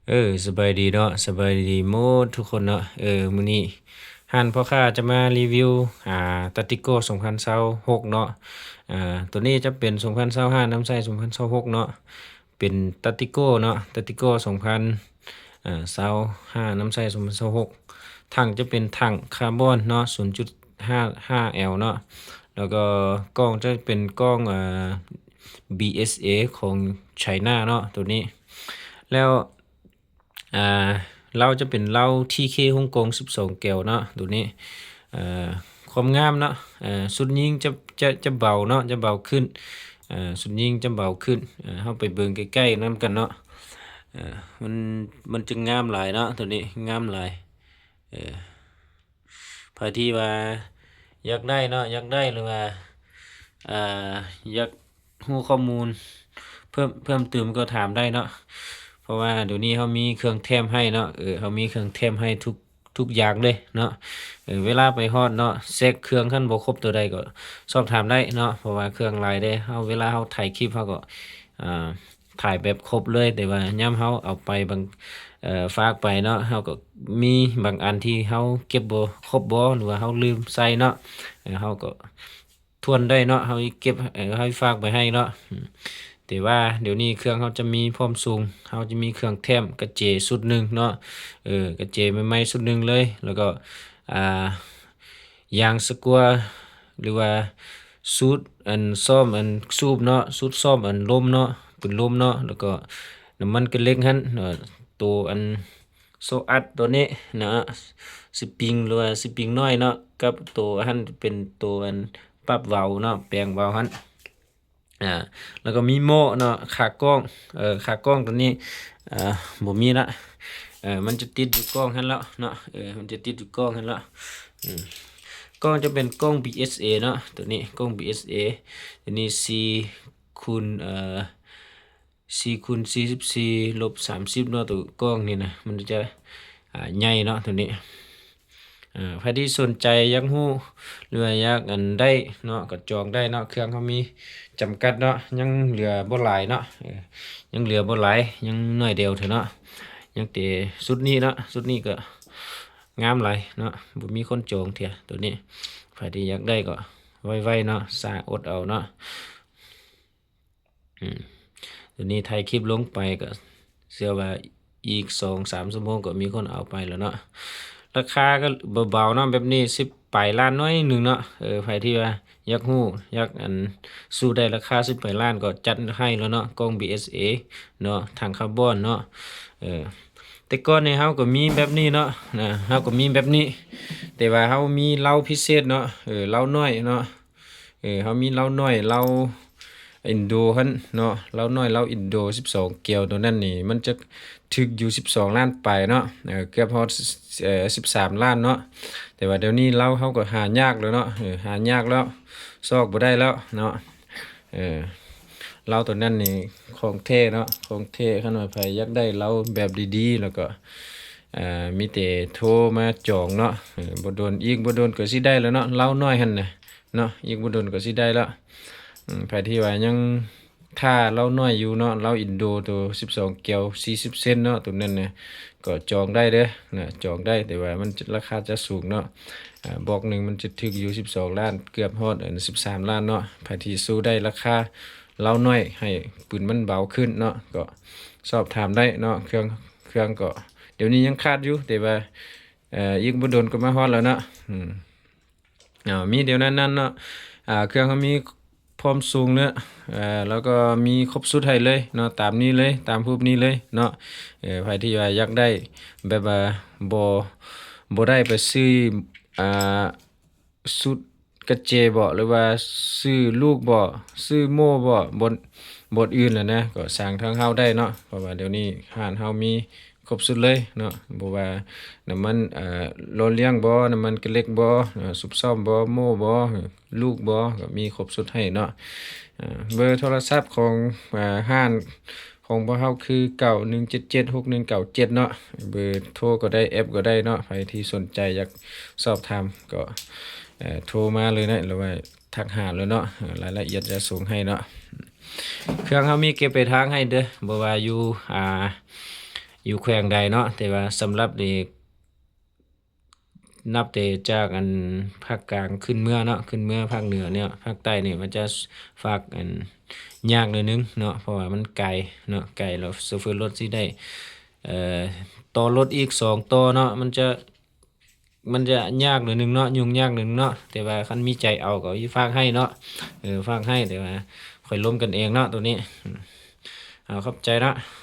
ເອີ ສະບາຍດີເນາະ ສະບາຍດີໝົດທຸກຄົນເນາະ. ເອີ ມື້ນີ້ຮ້ານພໍ່ຄ້າຈະມາຣີວິວ ອ່າ ຕາຕິໂກ້ ສອງພັນຊາວຫົກເນາະ. ອ່າ ໂຕນີ້ຈະເປັນ ສອງພັນຊາວຫ້າ ນຳໃຊ້ ສອງພັນຊາວຫົກເນາະ. ເປັນຕາຕິໂກ້ເນາະ ຕາຕິໂກ້ ສອງພັນຊາວຫ້າ ນຳໃຊ້ ສອງພັນຊາວຫົກ. ຖັງຈະເປັນຖັງຄາບອນເນາະ ສູນຈຸດຫ້າຫ້າແອລເນາະ. ແລ້ວກໍກ້ອງຈະເປັນກ້ອງ ເອີ ບີເອສເອ ຂອງໄຊນາເນາະ ໂຕນີ້. ແລ້ວ ອ່າ ເຫຼົ້າຈະເປັນເຫຼົ້າ ທີເຄ ຮົງກົງ ສິບສອງແກ້ວເນາະ ໂຕນີ້. ເອີ ຄວາມງາມເນາະ ເອີ ຊຸດຍິງຈະ ຈະ ຈະເບົາເນາະ ຈະເບົາຂຶ້ນ. ເອີ ຊຸດຍິງຈະເບົາຂຶ້ນ. ເອີ ເຮົາໄປເບິ່ງໃກ້ໆນຳກັນເນາະ. ເອີ ມັນ ມັນຈະງາມຫຼາຍເນາະ ໂຕນີ້ງາມຫຼາຍ. ເອີ ໃຜທີ່ວ່າຢາກໄດ້ເນາະ ຢາກໄດ້ ຫຼືວ່າ ອ່າ ຢາກຮູ້ຂໍ້ມູນເພີ່ມ ເພີ່ມຕື່ມກໍຖາມໄດ້ເນາະ. ເພາະວ່າດຽວນີ້ເຮົາມີເຄື່ອງແຖມໃຫ້ເນາະ. ເອີ ເຮົາມີເຄື່ອງແຖມໃຫ້ທຸກ ທຸກຢ່າງເລີຍເນາະ. ເອີ ເວລາໄປຮອດເນາະ ເຊັກເຄື່ອງ ຄັນບໍ່ຄົບໂຕໃດກໍສອບຖາມໄດ້ເນາະ ເພາະວ່າເຄື່ອງຫຼາຍເດ້. ເຮົາ ເວລາເຮົາຖ່າຍຄລິບ ເຮົາກໍ ອ່າ ຖ່າຍແບບຄົບເລີຍ ແຕ່ວ່າຍາມເຮົາເອົາໄປບາງ ເອີ ຝາກໄປເນາະ ເຮົາກໍມີບາງອັນທີ່ເຮົາເກັບບໍ່ຄົບບໍ່ ຫຼືວ່າເຮົາລືມໃສ່ເນາະ ເຮົາກໍທວນໄດ້ເນາະ ເຮົາເກັບ ເຮົາຝາກໄປໃຫ້ເນາະ. ອືມ ແຕ່ວ່າດຽວນີ້ເຄື່ອງເຮົາຈະມີພ້ອມສົ່ງ ເຮົາຈະມີເຄື່ອງແຖມກະເຈຊຸດໜຶ່ງເນາະ ເອີ ກະເຈໃໝ່ໆຊຸດໜຶ່ງເລີຍ ແລ້ວກໍ ອ່າ ຢາງສະກົວ ຫຼືວ່າຊຸດອັນສ້ອມອັນສູບເນາະ ຊຸດສ້ອມອັນລົມເນາະ ປືນລົມເນາະ ແລ້ວກໍນ້ຳມັນກະເຫຼັກຫັ້ນ ເອີ ໂຕອັນໂຊອັດໂຕນີ້ນະ ສະປຣິງ ຫຼືວ່າສະປຣິງນ້ອຍເນາະ ກັບໂຕຫັ້ນເປັນໂຕອັນປັບວາວເນາະ ແປງວາວຫັ້ນ. ອ່າ ແລ້ວກໍມີໝໍ້ເນາະ ຂາກ້ອງ ເອີ ຂາກ້ອງໂຕນີ້ ອ່າ ບໍ່ມີລະ ເອີ ມັນຈະຕິດຢູ່ກ້ອງຫັ້ນແລ້ວເນາະ ເອີ ມັນຈະຕິດຢູ່ກ້ອງຫັ້ນແລ້ວ. ອືມ ກ້ອງຈະເປັນກ້ອງບີເອສເອເນາະ ໂຕນີ້ກ້ອງບີເອສເອ ໂຕນີ້ສີ່ຄູນ ເອີ ສີ່ຄູນສີ່ສິບສີ່ລົບສາມສິບເນາະ ໂຕກ້ອງນີ້ນະ ມັນຈະ ອ່າ ໃຫຍ່ເນາະໂຕນີ້. ເອີ ໃຜທີ່ສົນໃຈຢາກຮູ້ ຫຼືວ່າຢາກອັນໄດ້ເນາະ ກໍຈອງໄດ້ເນາະ ເຄື່ອງເຮົາມີຈຳກັດເນາະ ຍັງເຫຼືອບໍ່ຫຼາຍເນາະ ເອີ ຍັງເຫຼືອບໍ່ຫຼາຍ ຍັງໜ້ອຍດຽວເທື່ອເນາະ. ຍັງແຕ່ຊຸດນີ້ເນາະ ຊຸດນີ້ກໍງາມຫຼາຍເນາະ ບໍ່ມີຄົນຈອງເທື່ອໂຕນີ້. ໃຜທີ່ຢາກໄດ້ກໍໄວໆເນາະ ຊ້າອົດເອົາເນາະ. ອືມ ດຽວນີ້ຖ່າຍຄລິບລົງໄປກໍເຊື່ອວ່າອີກສອງສາມຊົ່ວໂມງກໍມີຄົນເອົາໄປແລ້ວເນາະ. ລາຄາກໍເບົາໆເນາະ ແບບນີ້ສິບປາຍລ້ານໜ້ອຍໜຶ່ງເນາະ. ເອີ ໃຜທີ່ວ່າຢາກຮູ້ ຢາກອັນ ສູ້ໄດ້ລາຄາສິບປາຍລ້ານກໍຈັດໃຫ້ແລ້ວເນາະ ກ້ອງບີເອສເອເນາະ ຖັງຄາບອນເນາະ. ເອີ ແຕ່ກ່ອນນີ້ເຮົາກໍມີແບບນີ້ເນາະ ນະ ເຮົາກໍມີແບບນີ້ ແຕ່ວ່າເຮົາມີເຫຼົ້າພິເສດເນາະ ເອີ ເຫຼົ້ານ້ອຍເນາະ. ເອີ ເຮົາມີເຫຼົ້ານ້ອຍ ເຫຼົ້າອິນໂດຫັ້ນເນາະ ເຫຼົ້ານ້ອຍ ເຫຼົ້າອິນໂດ ສິບສອງແກ້ວ ໂຕນັ້ນນີ້ມັນຈະຖືກຢູ່ສິບສອງລ້ານປາຍເນາະ ເອີ ເກືອບຮອດ ເອີ ສິບສາມລ້ານເນາະ. ແຕ່ວ່າດຽວນີ້ເຫຼົ້າເຮົາກໍຫາຍາກແລ້ວເນາະ ເອີ ຫາຍາກແລ້ວ ຊອກບໍ່ໄດ້ແລ້ວເນາະ. ເອີ ເຫຼົ້າໂຕນັ້ນນີ້ຂອງແທ້ເນາະ ຂອງແທ້. ຄັນວ່າໃຜຢາກໄດ້ເຫຼົ້າແບບດີໆ ແລ້ວກໍ ເອີ ມີແຕ່ໂທມາຈອງເນາະ ເອີ ບໍ່ດົນ ອີກບໍ່ດົນກໍຊິໄດ້ແລ້ວເນາະ ເຫຼົ້ານ້ອຍຫັ້ນນະ ເນາະ ອີກບໍ່ດົນກໍຊິໄດ້ແລ້ວ. ອືມ ໃຜທີ່ວ່າຍັງຖ້າເຫຼົ້ານ້ອຍຢູ່ເນາະ ເຫຼົ້າອິນໂດໂຕສິບສອງແກ້ວ ສີ່ສິບເຊັນເນາະ ໂຕນັ້ນນະ ກໍຈອງໄດ້ເດີນະ ຈອງໄດ້ ແຕ່ວ່າມັນລາຄາຈະສູງເນາະ. ອ່າ ບອກໜຶ່ງມັນຈະຖືກຢູ່ສິບສອງລ້ານ ເກືອບຮອດອັນສິບສາມລ້ານເນາະ. ໃຜທີ່ສູ້ໄດ້ລາຄາເຫຼົ້ານ້ອຍ ໃຫ້ປືນມັນເບົາຂຶ້ນເນາະ ກໍສອບຖາມໄດ້ເນາະ. ເຄື່ອງ ເຄື່ອງກໍດຽວນີ້ຍັງຂາດຢູ່ ແຕ່ວ່າ ເອີ ອີກບໍ່ດົນກໍມາຮອດແລ້ວເນາະ. ອືມ ເອົາ ມີດຽວນັ້ນນັ້ນເນາະ ອ່າ ເຄື່ອງເຮົາມີພ້ອມສົ່ງເນາະ ເອີ ແລ້ວກໍມີຄົບຊຸດໃຫ້ເລີຍເນາະ ຕາມນີ້ເລີຍ ຕາມຮູບນີ້ເລີຍເນາະ. ເອີ ໃຜທີ່ວ່າຢາກໄດ້ແບບວ່າບໍ່ ບໍ່ໄດ້ໄປຊື້ ອ່າ ຊຸດກະເຈບໍ ຫຼືວ່າຊື້ລູກບໍ ຊື້ໂມ່ບໍ ບ່ອນ ບ່ອນອື່ນລະນະ ກໍສັ່ງທາງເຮົາໄດ້ເນາະ ເພາະວ່າດຽວນີ້ຮ້ານເຮົາມີ ຄົບຊຸດເລີຍເນາະ ບໍ່ວ່ານ້ຳມັນ ເອີ ຫຼໍ່ລ້ຽງບໍ ນ້ຳມັນກະເຫຼັກບໍ ເອີ ຊຸບຊອມບໍ ໂມ່ບໍ ລູກບໍ ກໍມີຄົບຊຸດໃຫ້ເນາະ. ເອີ ເບີໂທລະສັບຂອງ ເອີ ຮ້ານຂອງພວກເຮົາຄື ເກົ້າໜຶ່ງເຈັດເຈັດ ຫົກໜຶ່ງເກົ້າເຈັດເນາະ. ເບີໂທກໍໄດ້ ແອັບກໍໄດ້ເນາະ. ໃຜທີ່ສົນໃຈຢາກສອບຖາມກໍ ເອີ ໂທມາເລີຍເນາະ ຫຼືວ່າ ທັກຫາເລີຍເນາະ ເອີ ລາຍລະອຽດຈະສົ່ງໃຫ້ເນາະ. ເຄື່ອງເຮົາມີເກັບປາຍທາງໃຫ້ເດີ ບໍ່ວ່າຢູ່ ອ່າ ຢູ່ແຂວງໃດເນາະ ແຕ່ວ່າສຳລັບນີ້ ນັບແຕ່ຈາກອັນພາກກາງຂຶ້ນເມືອເນາະ ຂຶ້ນເມືອພາກເໜືອເນາະ ພາກໃຕ້ນີ້ມັນຈະຝາກອັນຍາກໜ້ອຍໜຶ່ງເນາະ ເພາະວ່າມັນໄກເນາະ ໄກ ແລ້ວໂຊເຟີລົດຊິໄດ້ ເອີ ຕໍ່ລົດອີກສອງຕໍ່ເນາະ ມັນຈະ ມັນຈະຍາກໜ້ອຍໜຶ່ງເນາະ ຫຍຸ້ງຍາກໜ້ອຍໜຶ່ງເນາະ ແຕ່ວ່າຄັນມີໃຈເອົາກໍຝາກໃຫ້ເນາະ ເອີ ຝາກໃຫ້ ແຕ່ວ່າຂ້ອຍລົມກັນເອງເນາະໂຕນີ້ ເອົາ ຂອບໃຈເນາະ.